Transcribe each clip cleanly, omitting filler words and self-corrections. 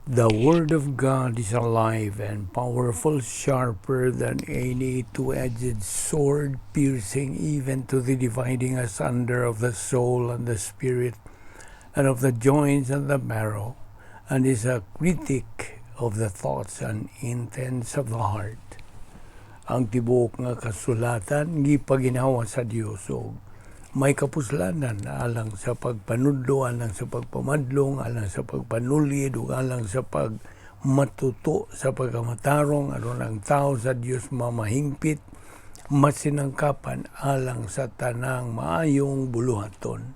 The Word of God is alive and powerful, sharper than any two-edged sword, piercing even to the dividing asunder of the soul and the spirit, and of the joints and the marrow, and is a critic of the thoughts and intents of the heart. Ang tibuok nga kasulatan gipaginhawa sa Dios ug may kapuslanan alang sa pagpanudlo, alang sa pagpamadlong, alang sa pagpanulid, ug alang sa pagmatuto sa pagkamatarong aron ang tao sa Dios mamahingpit, masinangkapan alang sa tanang maayong buluhaton.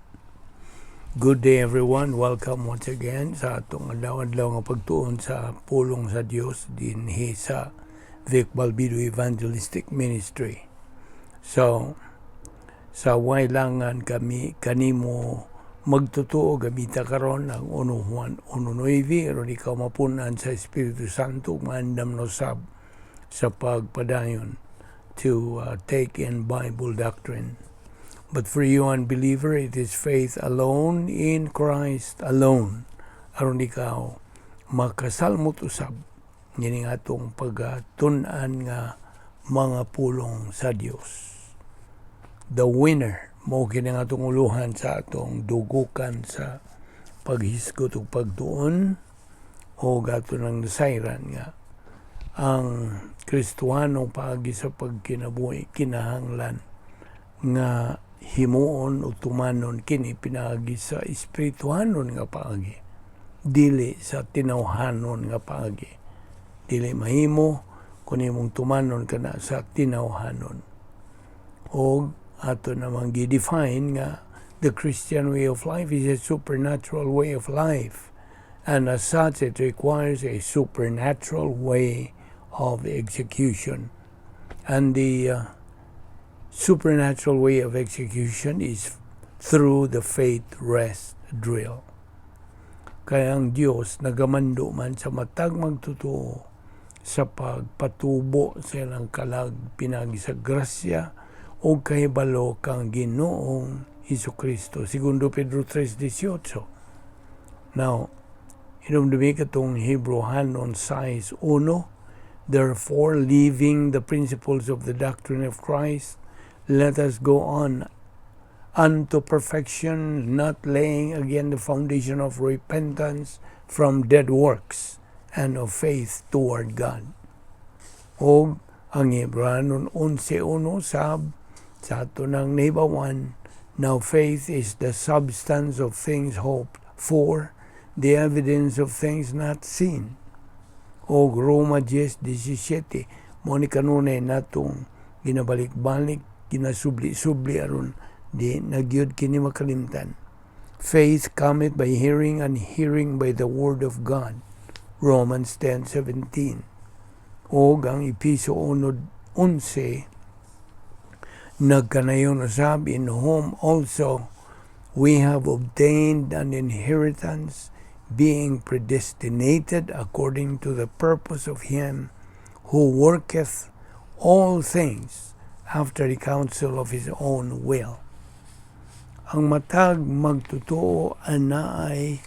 Good day, everyone. Welcome once again sa atong adlaw-adlaw nga pagtuon sa pulong sa Dios dinhi sa Vic Balbido Evangelistic Ministry. So, sa way langan kami kanimo magtotoo, gamita karon ang 1 Juan 1:9 aron ikaw mapunan sa Espiritu Santo, maandam no sab sa pagpadayon to take in Bible doctrine. But for you, unbeliever, it is faith alone in Christ alone aron ikaw makasalmot usab ngini atong pagtun-an nga mga pulong sa Dios. The Winner, mao kini nga atong uluhan sa atong dugukan sa paghisgot ug pagtuon o ato nang nasayran nga ang Kristohanong paagi sa pagkinabuhi kinahanglan nga himuon o tumanon kini pinaagi sa espirituhanon nga paagi, dili sa tinawhanon nga paagi. Dili mahimo kung imong tumanon kana sa tinawhanon. Og ato namang gi-define nga the Christian way of life is a supernatural way of life. And as such, it requires a supernatural way of execution. And the supernatural way of execution is through the faith rest drill. Kaya ang Diyos nagamando man sa matag magtotoo sa pagpatubo sa ilang kalag pinaagi sa grasya o kahibalo kang Ginoong Hesus Kristo. Segundo Pedro 3:18. Now, hinumdumi katong Hebreohanon 6:1, "Therefore, leaving the principles of the doctrine of Christ, let us go on unto perfection, not laying again the foundation of repentance from dead works and of faith toward God." Og ang Hebreohanon 11:1 sab sa ato nang nahibawan, "Now faith is the substance of things hoped for, the evidence of things not seen." Og Roma 10:17, mao ni kanunay natong ginabalik-balik, ginasubli-subli aron di na gyud kini makalimtan. "Faith cometh by hearing, and hearing by the word of God." Romans 10:17. Og ang Epeso 1:11 nagkanayon usab, "In whom also we have obtained an inheritance, being predestinated according to the purpose of him who worketh all things after the counsel of his own will." Ang matag magtotoo anaay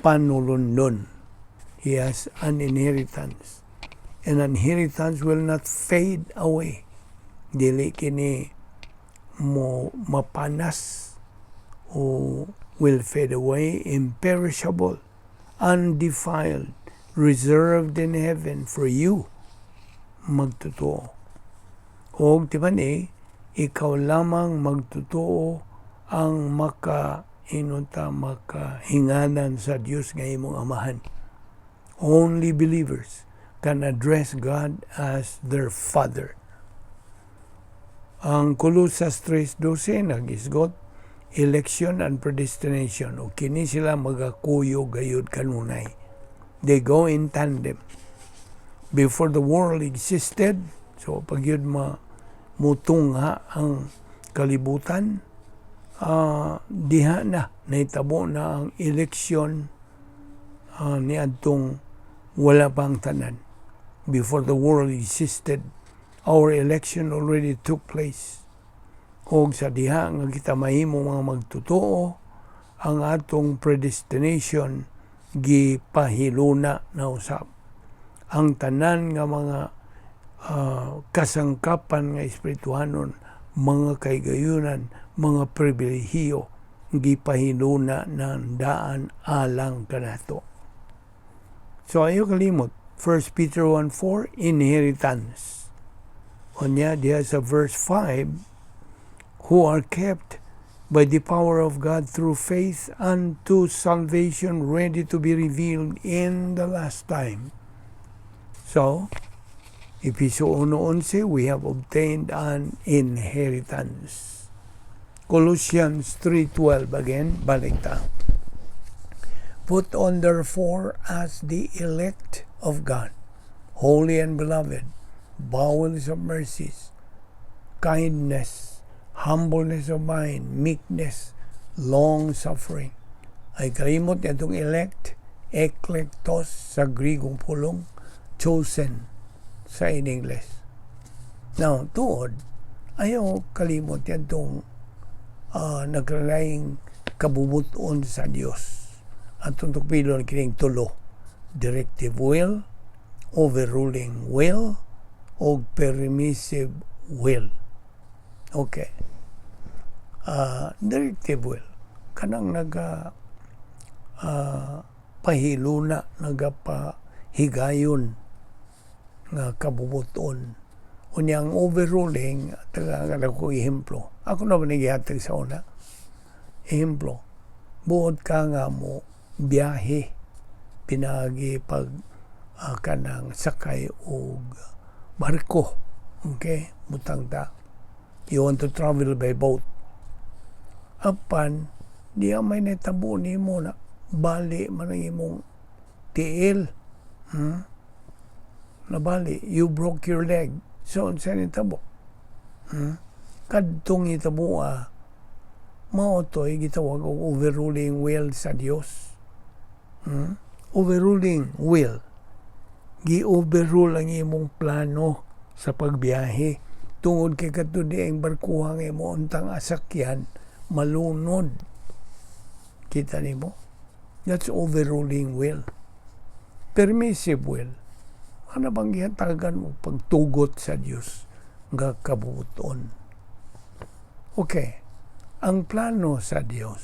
panulundon. He has an inheritance. And an inheritance will not fade away. Dili kini mo mapanas o will fade away, imperishable, undefiled, reserved in heaven for you, magtotoo. Og di ba ni, ikaw lamang magtotoo ang maka inunta makahinganan sa Dios nga imong amahan. Only believers can address God as their Father. Ang Colosas 3:12 nagisgot election and predestination o kini sila magakuyo gayud kanunay. They go in tandem. Before the world existed, so pag yun ma mutungha ang kalibutan, diha na nahitabo na ang election niadtong wala pa ang tanan. Before the world existed, our election already took place. Og sa diha nga kita mahimo mga magtotoo, ang atong predestination Gipahiluna na usab ang tanan nga mga kasangkapan nga espirituhanon, mga kahigayunan, mga pribilehiyo, gipahiluna ng daan alang kanato. So ayaw kalimot, 1 Peter 1:4, inheritance. Unya diha sa verse 5, who are kept by the power of God through faith unto salvation ready to be revealed in the last time. So, Epeso 1:11, we have obtained an inheritance. Colossians 3:12 again, balik ta. "Put on therefore as the elect of God, holy and beloved, bowels of mercies, kindness, humbleness of mind, meekness, long suffering." Ayaw kalimot itong elect, eklektos sa Grigong pulong, chosen sa in English. Now, tuod, ayaw kalimot itong nagkalaing kabubuton sa Dios. Atong tukpilon kining tulo: directive will, overruling will, o permissive will. Okay. Directive will. Kanang naga pahiluna, nagapahigayon nga kabubuton. Unya ang overruling, taga ko ehemplo. Ako na ba gihatag sa una? Ehemplo, buot ka nga mo biyahe pinagi pag kanang sakay og barko. Okay, butang ta. You want to travel by boat. Apan diya may nitabo nimo na bali man ang imong tiil. Nabali, you broke your leg. So, unsa nitabo? Kadtong hitabo, mao to'y gitawag og overruling will sa Dios. Overruling will. Gi-overrule ang imong plano sa pagbiyahe tungod kay kadto di ang barkuha nga imo untang asakyan malunod. Kita nimo? That's overruling will. Permissive will. Ano bang gihatagan mo pagtugot sa Dios nga kabubuton? Okay. Ang plano sa Dios,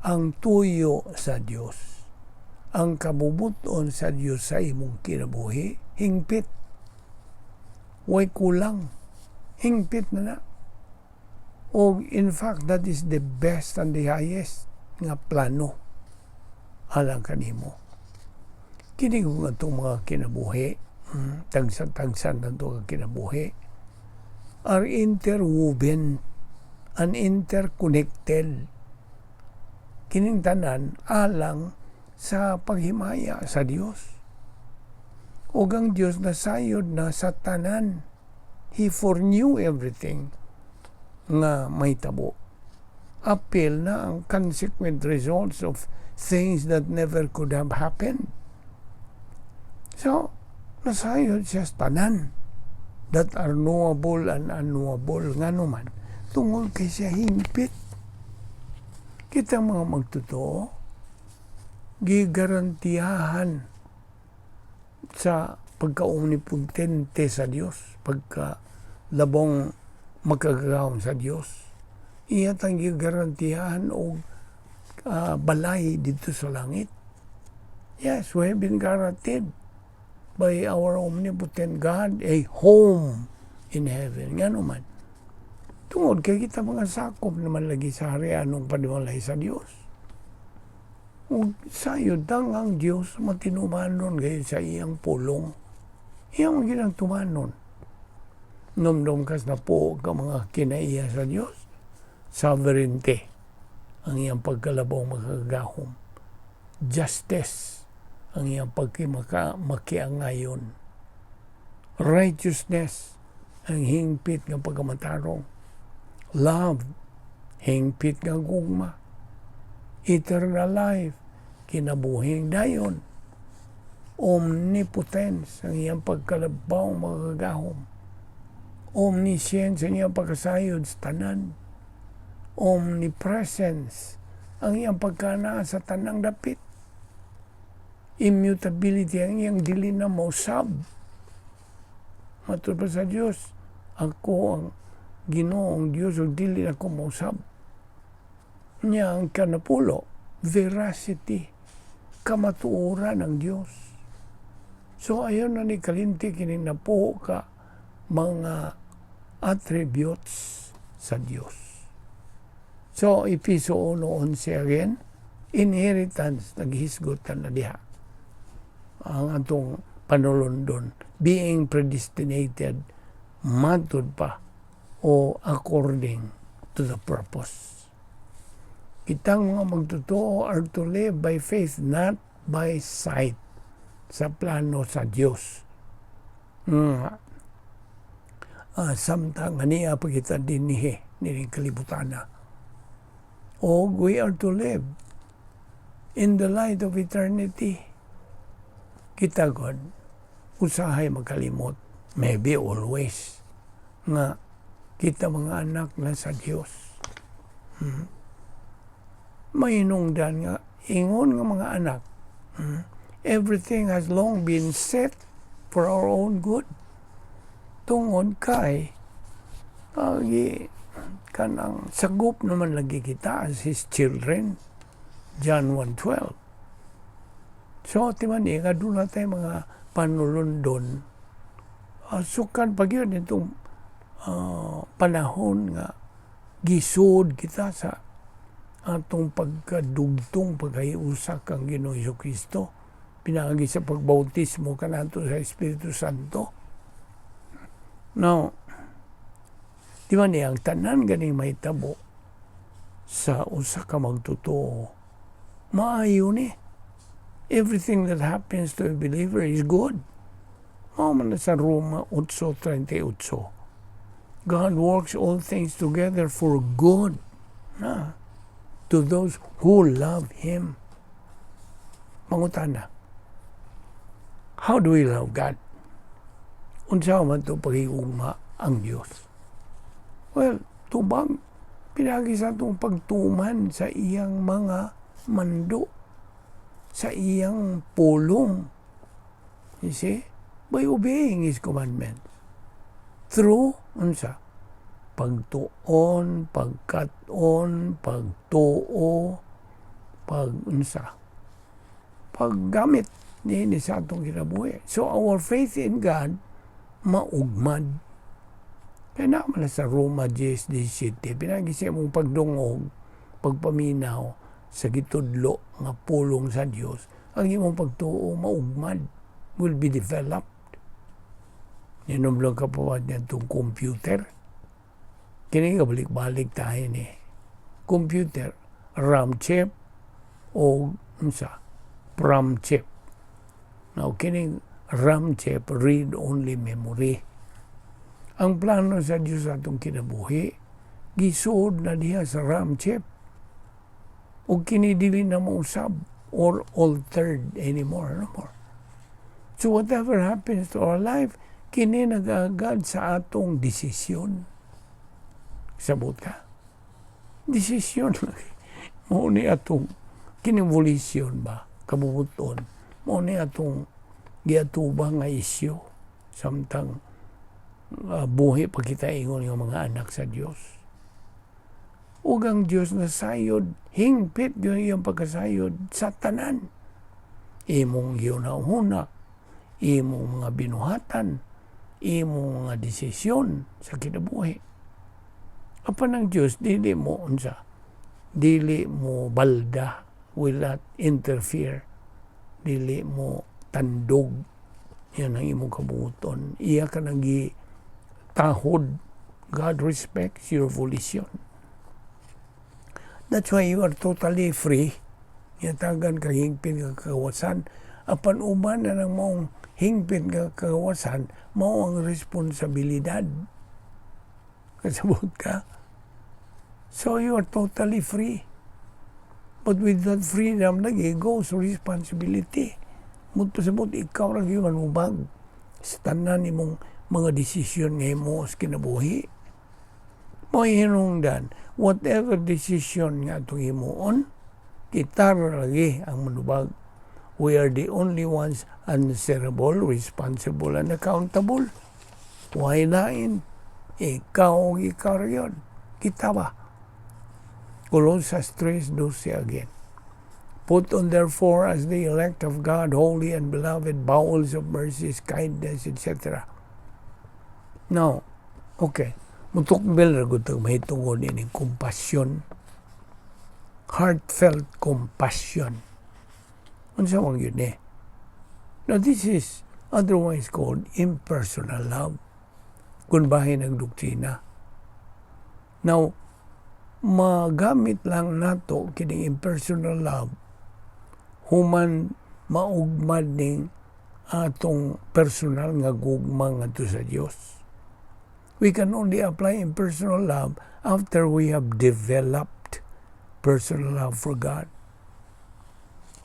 ang tuyo sa Dios, ang kabubuton sa Dios sa imong kinabuhi, hingpit. Way kulang. Hingpit na na. O in fact, that is the best and the highest nga plano alang kanimo. Kini nga itong mga kinabuhi, tagsa-tagsan na ito kinabuhi, are interwoven and interconnected. Kining tanan alang sa paghimaya sa Dios. Ug ang Dios nasayod na sa tanan. He foreknew everything nga mahitabo. Apil na ang consequent results of things that never could have happened. So, nasayod siya sa tanan that are knowable and unknowable. Ngano man, tungod kay siya hingpit. Kita mga magtotoo, gigarantiyahan sa pagka-omnipotente sa Dios, pagka labong makagagahom sa Dios. Iya tang gigarantiyahan og balay dito sa langit. Yes, we have been guaranteed by our omnipotent God a home in heaven. Ngano man, tungod kay kita mga sakop naman lagi sa harianong panimalay sa Dios. Ug sayod tang ang Dios matinumanon gayud sa iyang pulong. Iyang ginang tumanon. Nomdom kas na po ka mga kinaiya sa Dios. Sovereignty ang iyang pagkalabong makagagahom. Justice ang iyang pagkimaka makiangayon. Righteousness ang hingpit nga pagkamatarong. Love, hingpit nga gugma. Eternal life, kinabuhing dayon. Omnipotence, ang iyang pagkalabaw makagagahom. Omniscience, ang iyang pagkasayod sa tanan. Omnipresence, ang iyang pagkanaa sa tanang dapit. Immutability ang iyang dili na mausab. Matud pa sa Dios, "Ako ang Ginoong Dios ug dili na ko mausab." Nya ang kanapulo, veracity, kamatuoran ng Dios. So ayaw na ni kalinti kini napuho ka mga attributes sa Dios. So, Epeso 1:11 again, inheritance, naghisgot na diha. Ang atong panulundon, being predestinated, matud pa o according to the purpose. Kitang mga magtotoo are to live by faith, not by sight, sa plano sa Dios. Nga, samtang ania pa kita dinhi nining kalibutan na. O we are to live in the light of eternity. Kita God, usahay magkalimot, maybe always, nga kita mga anak na sa Dios. Mahinungdan nga, ingon nga mga anak, everything has long been set for our own good. Tungod kay, kanang sagop naman lagi kita as His children. John 1:12. So, timan ni, nga doon tayo mga panulundon, sukan pag yun itong panahon nga gisud kita sa atong pagkadugtong pagkahiusa kang Ginoo Kristo pinaagi sa pagbautismo kanato sa Espiritu Santo. Now, di ba niya ang tanan ganing mahitabo sa usa ka magtotoo, maayo ni. Everything that happens to a believer is good. Mao man na sa Roma 8:38. God works all things together for good na to those who love Him. Mangutana, how do we love God? Unsa man to pagigugma ang Dios? Well, tubang pinagi sa atong pagtuman sa iyang mga mando, sa iyang pulong. You see? By obeying His commandments. Through, unsa? Pagtuon, pagkat-on, pagtuo, pag unsa? Paggamit niini sa atong kinabuhi. So our faith in God maugmad. Kaya naman na sa Roma 10:17, pinagi siya mong pagdungog, pagpaminaw sa gitudlo nga pulong sa Dios, ang imong pagtuo maugmad, will be developed. Ninom lang ka pa niya itong computer. Kini ka balik-balik tayo ni. Computer, RAM chip o unsa, PROM chip. Now, kining RAM chip, read only memory. Ang plano sa Diyos sa atong kinabuhi, gisuod na diha sa RAM chip. O kini dili na mausab or altered anymore, no more. So whatever happens to our life, kini nag-agad sa atong desisyon. Sabot ka? Desisyon. Mao ni atong kining volition ba, kabubuton. Mao ni atong giatubang nga isyu samtang buhi pa kita ingon nga mga anak sa Dios. Ug ang Dios na sayod, hingpit gyud iyang pagkasayod sa tanan. Imong gihuna-huna, imong mga binuhatan, imong mga desisyon sa kinabuhi. Apan ang Dios dili mo unsa, dili mo balda, will not interfere, dili mo tandog yan ang imong kabuoton. Iya ka nang tahod. God respects your volition. That's why you are totally free. Yatagan ka hingpit nga kagawasan. Apan uban na ng maong hingpit nga kagawasan, mao ang responsibilidad. Kasabot ka? So you are totally free. But with that freedom, lagi goes responsibility. Mudto sa ikaw ra gyud manubag sa tanan nimong mga desisyon nga imo sa kinabuhi. Mao hinungdan, whatever decision nga atong himuon, kita ra lagi ang manubag. We are the only ones answerable, responsible, and accountable. Way lain? Ikaw ug ikaw ra gyud. Kita ba? Colosas 3:12 again. "Put on therefore, as the elect of God, holy and beloved, bowels of mercies, kindness," etc. Now, okay. Mutukbel ra gud tag mahitungod ining compassion. Heartfelt compassion. Unsa man gyud ni? Now, this is otherwise called impersonal love, kung bahin ang doktrina. Now, magamit lang nato kining impersonal love human maugmad ning atong personal nga gugma ngadto sa Dios. We can only apply impersonal love after we have developed personal love for God.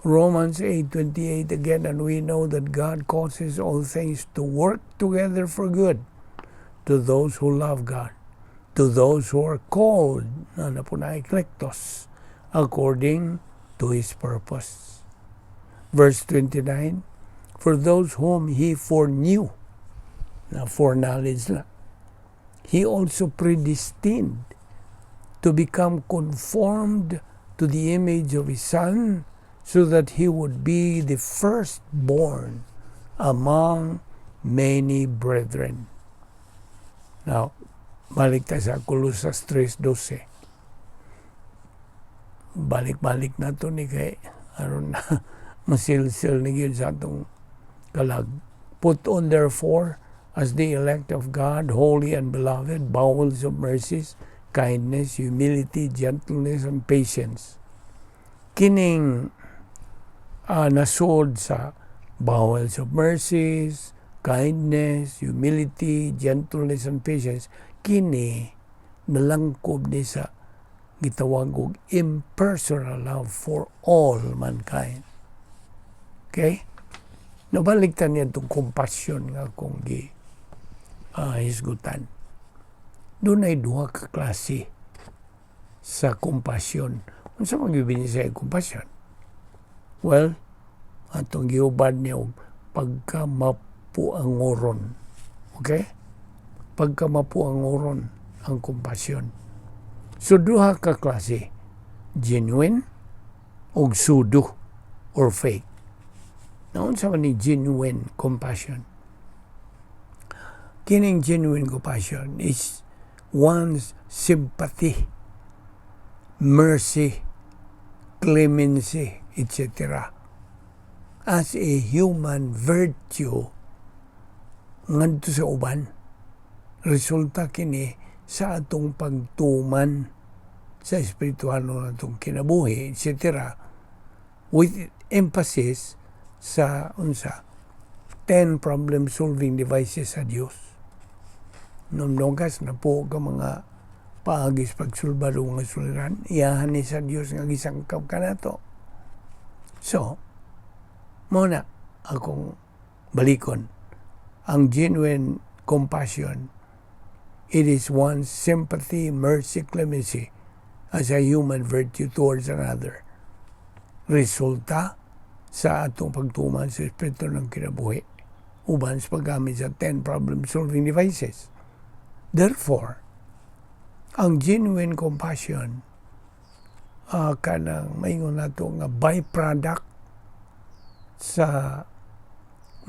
Romans 8:28 again, "And we know that God causes all things to work together for good to those who love God, to those who are called," na po na eklektos, "according to His purpose." Verse 29, "For those whom He foreknew," na foreknowledge na, "He also predestined to become conformed to the image of His Son, so that He would be the firstborn among many brethren." Now, balik ta sa Colosas 3:12. Balik-balik na to ni kay aron na masilsil ni gyud sa atong kalag. "Put on therefore, as the elect of God, holy and beloved, bowels of mercies, kindness, humility, gentleness, and patience." Kining nasod sa bowels of mercies, kindness, humility, gentleness, and patience, kini nalangkob ni sa gitawag og impersonal love for all mankind. Okay? Nabalik ta niya itong compassion nga akong gi hisgutan. Dunay duha ka klase sa compassion. Unsa man gyud sa compassion? Well, atong giubad niya og pagkamapuangoron. Okay? Pagkamapuangoron ang compassion. So duha ka klase, genuine og pseudo or fake. Naunsa man ni genuine compassion? Kining genuine compassion is one's sympathy, mercy, clemency, etc. as a human virtue ngadto sa uban. Resulta kini sa atong pagtuman sa espiritual natong kinabuhi, etc. With emphasis sa unsa? 10 problem solving devices sa Dios. Numnogas na po ka mga paagis pagsulba og mga suliran, iyahan ni sa Dios nga gisangkap kanato. So, mao na akong balikon. Ang genuine compassion, it is one's sympathy, mercy, clemency as a human virtue towards another. Resulta sa atong pagtuman sa espiritu ng kinabuhi uban sa paggamit sa 10 problem-solving devices. Therefore, ang genuine compassion kanang maingon nato nga byproduct sa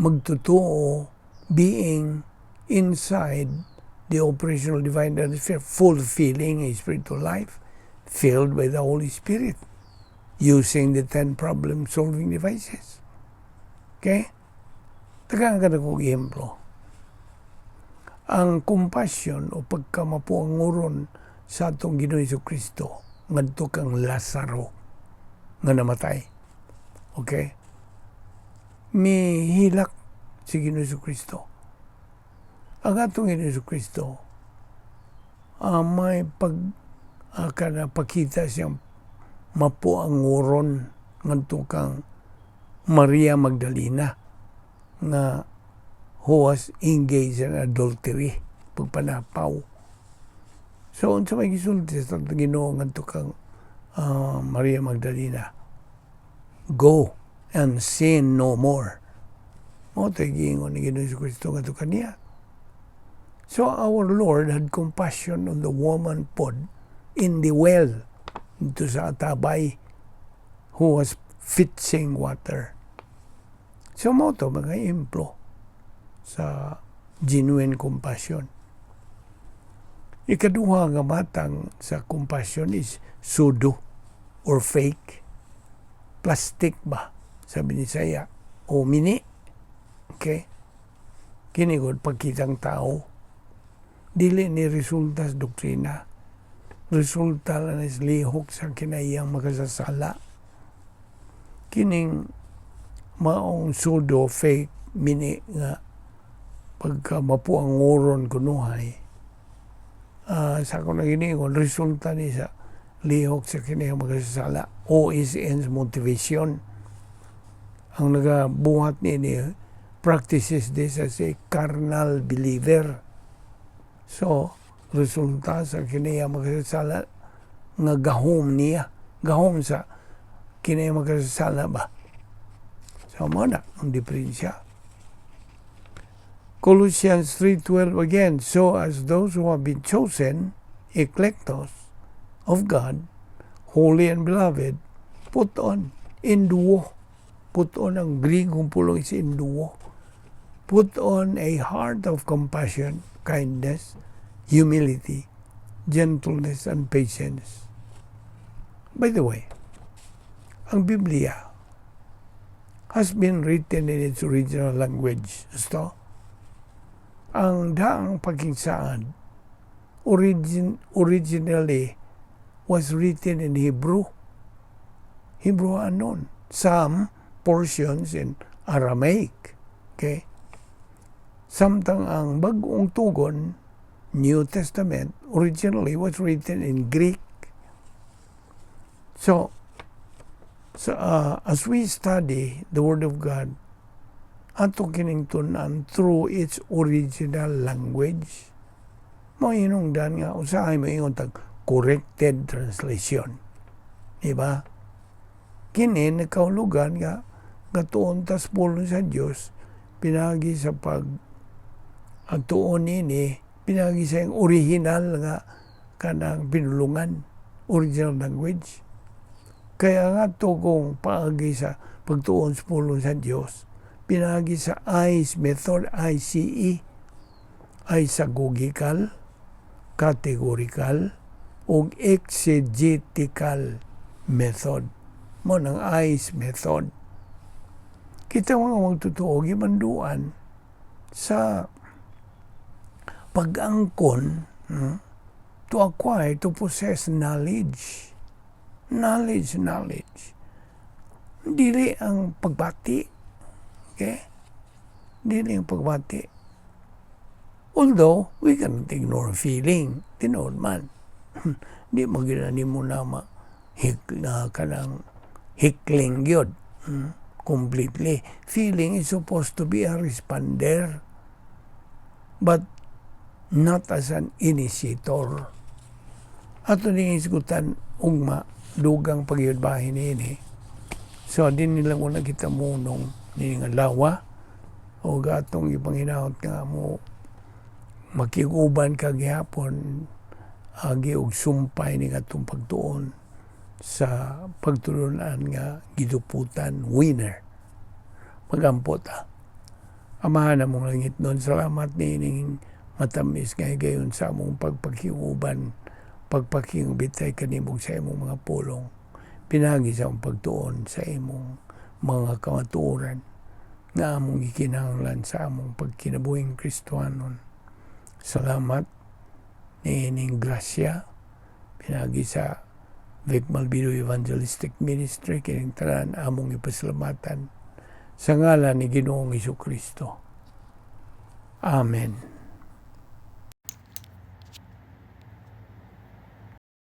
magtotoo being inside the operational divine atmosphere, fulfilling a spiritual life filled by the Holy Spirit using the 10 problem-solving devices. Okay? Tagaan ka na kong ehemplo. Ang compassion o pagkamapuanguron sa atong Ginoo Hesus Kristo ngadto kang Lazaro nga namatay. Okay? Mihilak si Ginoo Hesus Kristo. Ang atong Ginoo Hesus Kristo may pag kana pakita siyang mapuanguron ngadto kang Maria Magdalena nga who was engaged in adultery, pagpanapaw. So unsa may gisulti sa atong Ginoo ngadto kang Maria Magdalena? "Go and sin no more." Mao to'y giingon ni Ginoong Kristo ngadto kaniya. So our Lord had compassion on the woman pod in the well didto sa atabay who was fetching water. So mao to mga ehemplo sa genuine compassion. Ikaduha nga matang sa compassion is pseudo or fake. Plastic ba? Sabi ni Saya. O mini. Okay? Kini gud pagkitang tao. Dili ni resulta sa doktrina. Resulta lang is lihok sa kinahiyang makasasala. Kining maong pseudo, fake, mini nga pagka mapuangoron kunuhay, sa akong naginigon, resulta ni sa lihok sa kinahiyang makasasala. OSN's motivation. Ang nagabuhat ni practices this as a carnal believer. So, resulta sa kinahiyang makasasala nga gahom niya. Gahom sa kinahiyang makasasala ba? So, mao na ang diferensya. Colossians 3:12 again, "So as those who have been chosen, eklektos, of God, holy and beloved, put on, enduo." Put on, ang Grigong pulong is enduo. "Put on a heart of compassion, kindness, humility, gentleness, and patience." By the way, ang Biblia has been written in its original language. Gusto? Ang Daang Pagkingsaad originally was written in Hebrew. Hebrew anon. Some portions in Aramaic. Okay? Samtang ang Bagong Tugon, New Testament, originally was written in Greek. So, as we study the Word of God, ato kining tun-an through its original language. Mao hinungdan nga usahay moingon tag corrected translation. Di ba? Kini nagkahulugan nga gatuon tas pulong sa Dios pinagi sa pag ang tuon nini pinagi sa iyang original nga kanang pinulungan, original language. Kaya nga to kung paagi sa pagtuon sa pulong sa Dios pinagi sa ICE method, ICE, isagogical, categorical ug exegetical method. Mao nang ICE method. Kita mga magtotoo gimanduan sa pag-angkon, to acquire, to possess knowledge. Knowledge, knowledge. Dili ang pagbati. Okay? Dili ang pagbati. Although, we cannot ignore feeling. Tinuod man. Di magina nimo na ma hik na kanang hikling gyud. Completely. Feeling is supposed to be a responder, but not as an initiator. Ato ning hisgutan ugma, dugang pagyudbahin niini. So, din nila muna kita munong ni nga lawa o atong ipanghinahot nga mo makiguban ka gihapon agi og sumpay ni atong pagtuon sa pagtulunan nga giduputan winner. Magampo ta. Amahan namong langitnon, salamat niining matamis nga higayon sa among pagpakiuban, pagpakiumbitay kanimo sa imong mga pulong. Pinagi sa among pagtuon sa imong mga kamatuoran nga among gikinahanglan sa among pagkinabuhing Kristohanon. Salamat niining grasya pinagi sa Vic Malvido Evangelistic Ministry. Kining tanan among ipasalamatan sa ngalan ni Ginoong Kristo. Amen.